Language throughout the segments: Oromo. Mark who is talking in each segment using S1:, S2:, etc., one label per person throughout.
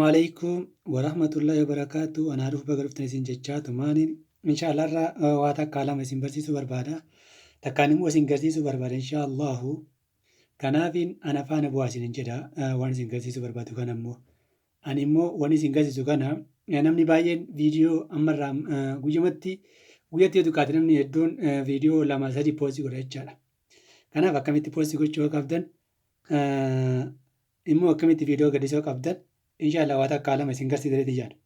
S1: Alaikum warahmatullahi wabarakaatu. Anaa dhufu baga dhuftan isin jechaa tumaaniin inshaallah irraa waa takkaa lama isin barsiisuu barbaada. Takkaan immoo isin garsiisuu barbaada inshaallahu. Kanaafiin ana faana bu'aa isin jedha waan isin garsiisuu barbaadu kana immoo. Ani immoo waan isin garsiisu kana namni baay'een viidiyoo ammarraa guyyumatti guyyatti yoo xiqqaate namni hedduun viidiyoo lama sadi poostii godha jechaadha. Kanaaf akkamitti poostii gochuu akka qabdan immoo akkamitti viidiyoo gadhiisuu akka qabdan inshaallah waa takkaa lama isin garsiisa jedhee yaada.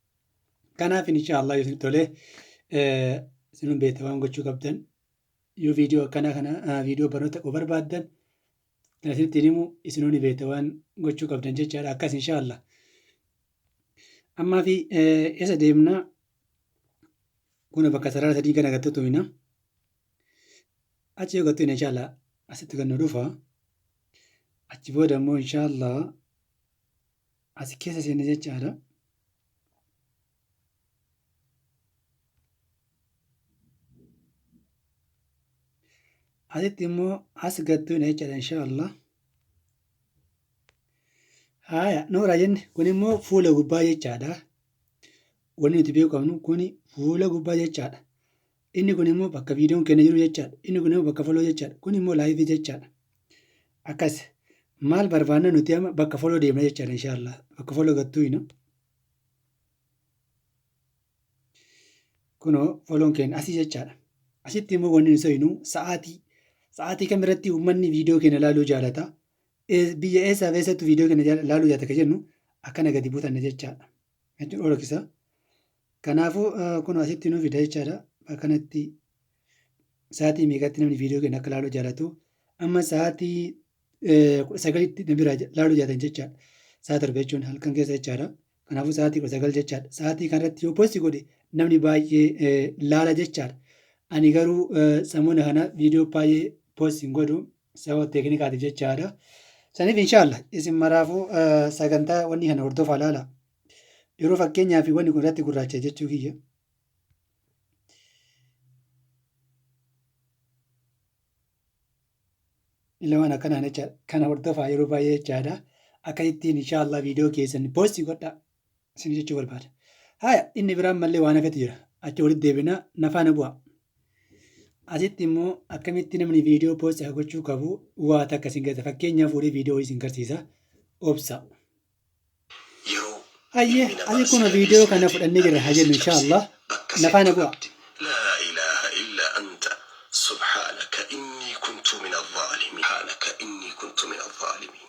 S1: Kanaaf inshaallah yoo isin tolee isinun beekta waan gochuu qabdan yoo viidiyoo akkanaa kana viidiyoo barnoota qabu barbaaddan kan isinitti himu isinuu ni beekta waan gochuu qabdan jechaadha akkas inshaallah. Ammaa fi eessa deemna kun bakka sarara sadii kana gattu tuyna. Achi yoo gattu inshaallah asitti kan nu dhufa. Achi booda immoo inshaallah asi keessa seenne jechaadha. Asitti immoo as gattuudha jechaadha inshaallah. Haaya noora jenne kun immoo fuula gubbaa jechaadha. Wanni nuti beekuu qabnu kun fuula gubbaa jechaadha. Inni kun immoo bakka viidiyoon keenya jiru jechaadha. Inni kun immoo bakka foloo jechaadha. Kun immoo laayivii jechaadha. Akkas maal barbaanna nuti amma bakka foloo deemna jechaadha inshaallah. Bakka foloo gattuu hina. Kunoo foloon keenya asii jechaadha. Asitti immoo wanni nu seenu sa'aatii. Sa'aatii kamirratti uummanni viidiyoo keenya ilaaluu jaalata. Biyya eessaa fi eessattu viidiyoo keenya ilaaluu jaalata kan jennu akkana gadi butanna jechaadha. Jechuun ol Kanaafuu kunoo asitti nu fida jechaadha. Akkanatti sa'aatii meeqatti namni viidiyoo keenya akka ilaaluu jaalatu. Amma sa'aatii 19tti na biraa ilaaluu jaalatan jechaadha. Sa'a 7 jechuun halkan keessa jechaadha. Kanaafuu sa'aatii 19 jechaadha. Sa'aatii kanarratti yoo posti godhe namni baay'ee laala jechaadha. Ani garuu samoona kana viidiyoo baay'ee posti hin godhu sababa teeknikaatiif jechaadha. Saniif inshaallah isin maraafuu sagantaa wanni kana hordofaa laala. Yeroo fakkeenyaaf wanni kun irratti gurraacha jechuu kiyya. Lamaan akkanaan jechaadha. Kana hordofaa yeroo baay'ee jechaadha. Akka ittiin inshaallah viidiyoo keessan poostii godhaa isin jechuu barbaada. Haya inni biraan mallee waan hafetu jira. Achi walitti deebina na faana bu'aa. Asitti immoo akkamitti namni viidiyoo poostii akka gochuu qabu waa takka isin garsiisa. Fakkeenyaaf fuudhee viidiyoo isin garsiisa. Obsa.
S2: Yeroo
S1: Hayyee
S2: ilmi namaa
S1: asi
S2: si
S1: kun
S2: gadhee
S1: viidiyoo
S2: si
S1: kana
S2: gate
S1: fudhannee jirra
S2: bakka
S1: haa
S2: si
S1: jennu
S2: cabsee
S1: inshaallah
S2: bakka
S1: na faana
S2: settu
S1: bu'aa.
S2: dhabde laa ilaaha illaa anta subhaanaka innii kuntu mina zaalimiin subhaanaka innii kuntu mina zaalimiin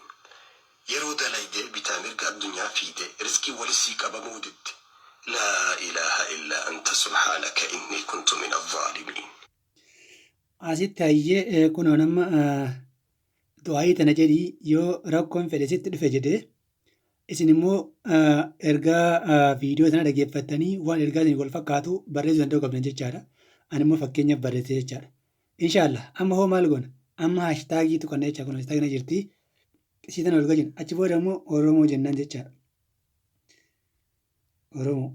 S2: Yeroo dalayde bitaa mirga addunyaa fiiyde rizqiin wali sii qabamuu didde laa ilaaha illaa anta subhaanaka innii kuntu mina zaalimiin.
S1: Asitti hayyee kunoo nama du'aayii tana jedhii yoo rakkoon fedhe sitti dhufe jedhee isin immoo ergaa viidiyoo sana dhageeffattanii waan ergaa isin wal fakkaatu barreessuu danda'uu qabdan jechaadha. Ani immoo fakkeenyaaf barreesse jechaadha. Inshaallah amma hoo maal goona? Amma haashtaagii tuqanna jecha kun haashtaagii na jirti. Isii tana ol gajina. Achi booda immoo Oromoo jennaan jechaadha. Oromoo.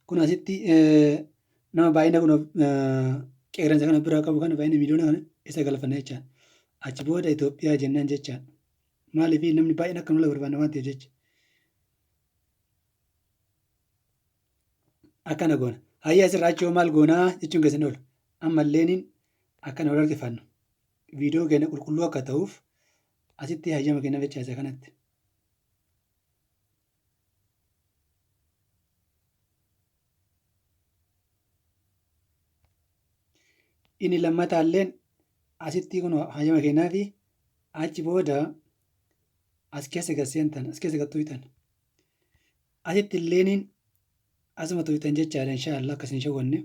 S1: Kun asitti nama baay'ina kun qeerransa kana biraa qabu kana baay'ina miiliyoona kana isa galfanna jechaadha. Achi booda Itoophiyaa jennaan jechaadha. Maaliif namni baay'een akka nula barbaanna waan ta'eef jecha. Akkana goona. Hayyee asirraa achi hoo maal goonaa jechuun keessan oolu. Ammalleeniin akkana wal harkifannu. Viidiyoo keenya qulqulluu akka ta'uuf asitti hayyama kenna jecha isa kanatti. Inni lammataalleen asitti kun hayyama kennaafi achi booda as keessa gad seentan as keessa gad tuyxan. Asitti illeeniin asuma tuyxan jechaadha inshaallah akkas hin shawwanne.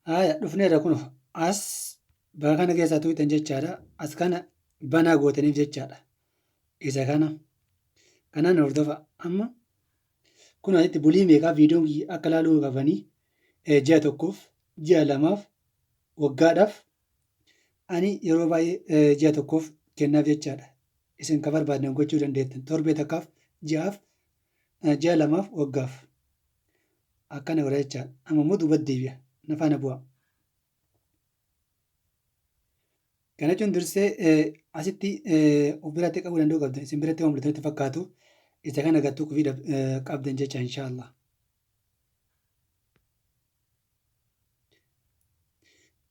S1: Haaya dhufneerra kun as bakka kana keessaa tuyxan jechaadha. As kana banaa gootaniif jechaadha. Isa kana kanaan hordofa amma kun asitti bulii meeqaa viidiyoon kiyya akka laaluu qabanii ji'a tokkoof ji'a lamaaf waggaadhaaf ani yeroo baay'ee ji'a tokkoof kennaaf jechaadha. Isin ka barbaaddan gochuu dandeettan torbee takkaaf ji'aaf ji'a lamaaf waggaaf akkana godha jechaadha. Amma immoo duubatti deebi'a. Na faana bu'a. Kana jechuun dursee asitti of biratti qabuu danda'uu qabdan. Isin biratti waan mul'atanitti fakkaatu isa kana gad tuquu qabdan jecha inshaallah.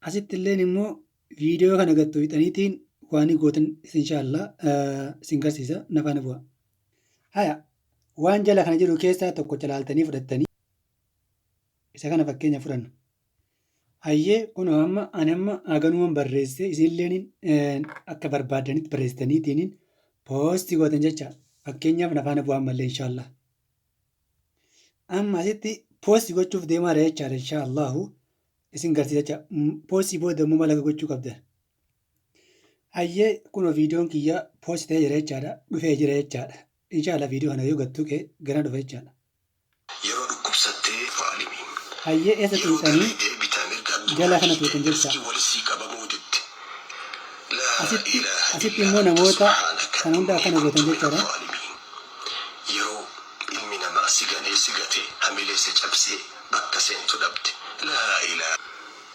S1: Asitti illeen immoo viidiyoo kana gad tuqxaniitiin waan gootan inshaallah isin garsiisa na faana bu'a. Haya waan jala kana jiru keessaa tokko calaaltanii fudhattanii isa kana fakkeenya fudhanna. Hayyee kunoo amma ani amma haganuman barreesse isinilleen akka barbaaddanitti barreessitaniitiin poosti gootan jecha fakkeenyaaf na faana bu'aa ammallee inshaallah. Amma asitti poosti gochuuf deemaadha jechaadha inshaallahu isin garsiisa jecha poostii booda immoo maal akka gochuu qabdan. Hayyee kunoo viidiyoon kiyya poosti ta'ee jira jechaadha dhufee jira jechaadha. Inshaallah viidiyoo kana yoo gad tuqe gara dhufa jechaadha.
S2: Yeroo dhukkubsattee zaalimiin.
S1: Hayyee eessa
S2: Yeroo
S1: tuqxanii
S2: dalaydee bitaa mirga addunyaa
S1: jala kana
S2: fiigde
S1: tuqxan jecha.
S2: riskiin wali sii qabamuu didde. Laa
S1: Asitti
S2: ilaaha
S1: asitti
S2: illaa
S1: immoo
S2: anta
S1: namoota
S2: subhaanaka
S1: kana hunda
S2: innii
S1: akkana
S2: kuntu
S1: gootan
S2: mina
S1: jechaadha.
S2: zaalimiin. Yeroo ilmi namaa si ganee si gate hamilee si cabsee bakka seentu dhabde. Laa ilaaha.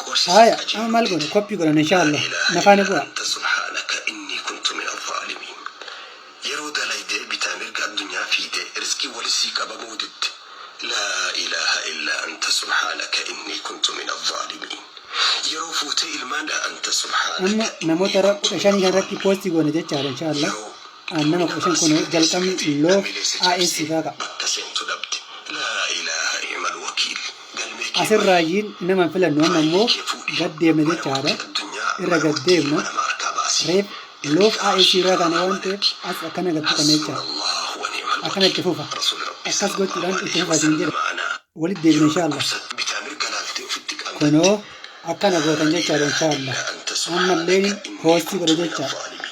S2: Qorsi si
S1: Haaya amma
S2: qajeeluu
S1: maal goona
S2: dide.
S1: koppii godhanna
S2: Laa
S1: inshaallah
S2: ilaaha
S1: na faana
S2: illaa
S1: bu'aa.
S2: anta subhaanaka innii kuntu mina zaalimiin. Yeroo dalayde bitaa mirga addunyaa fiiyde rizqiin wali sii qabamuu didde laa ilaaha illaa anta subhaanaka innii kuntu mina zaalimiin Yeroo fuutee ilmaan laa anta
S1: Amma
S2: subhaanaka innii
S1: namoota irra
S2: kuntu
S1: kudha
S2: mina
S1: shanii kan irratti
S2: zaalimiin
S1: poostii goone jechaadha inshaallah.
S2: Yeroo
S1: An
S2: ilmi
S1: nama kudha
S2: namaa
S1: shan
S2: si
S1: kun
S2: ganee si
S1: jalqabni
S2: gate
S1: loof
S2: hamilee si
S1: AS
S2: cabsee
S1: faa qa'a.
S2: bakka seentu dhabde laa ilaaha ni'mal wakiil galmee kee bani
S1: Asirraayyiin nama hin filannu amma
S2: faayilii
S1: immoo
S2: kee fuudhi
S1: gad deemna
S2: mana
S1: jechaadha.
S2: murtii addunyaa
S1: Irra
S2: mana
S1: gad
S2: murtii
S1: deemna.
S2: ilma namaa harkaa baasii
S1: Reef
S2: Ergi
S1: loof
S2: karaa
S1: AS irraa
S2: karaa
S1: kaane waan
S2: hamaan
S1: ta'eef
S2: ergi.
S1: as akkana gad tuqanna jechaadha.
S2: Hasbunallahu wa ni'mal
S1: Akkana
S2: wakiil.
S1: itti fufa.
S2: Rasuulli Rabbii
S1: Akkas
S2: sallallahu
S1: gochuudhaan itti
S2: aleyhi
S1: fufa isin jedha.
S2: wasallama anaa
S1: Walitti deebina
S2: yeroo
S1: inshaallah.
S2: dhukkubsattu bitaa mirga laaltee ofitti qaanfatte.
S1: Kunoo akkana gootan
S2: Laa
S1: jechaadha
S2: ilaaha
S1: inshaallah.
S2: illaa anta
S1: Ammalleen
S2: subhaanaka innii
S1: poostii
S2: kuntu
S1: godha
S2: mina
S1: jechaadha.
S2: zaalimiin.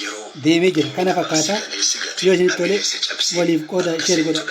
S2: Yeroo
S1: Deemee jira.
S2: ilmi
S1: Kana
S2: namaa si
S1: fakkaata.
S2: ganee si gate
S1: Yoo isinitti tole
S2: hamilee si cabsee
S1: waliif qooda
S2: bakka
S1: share
S2: seentu
S1: godha.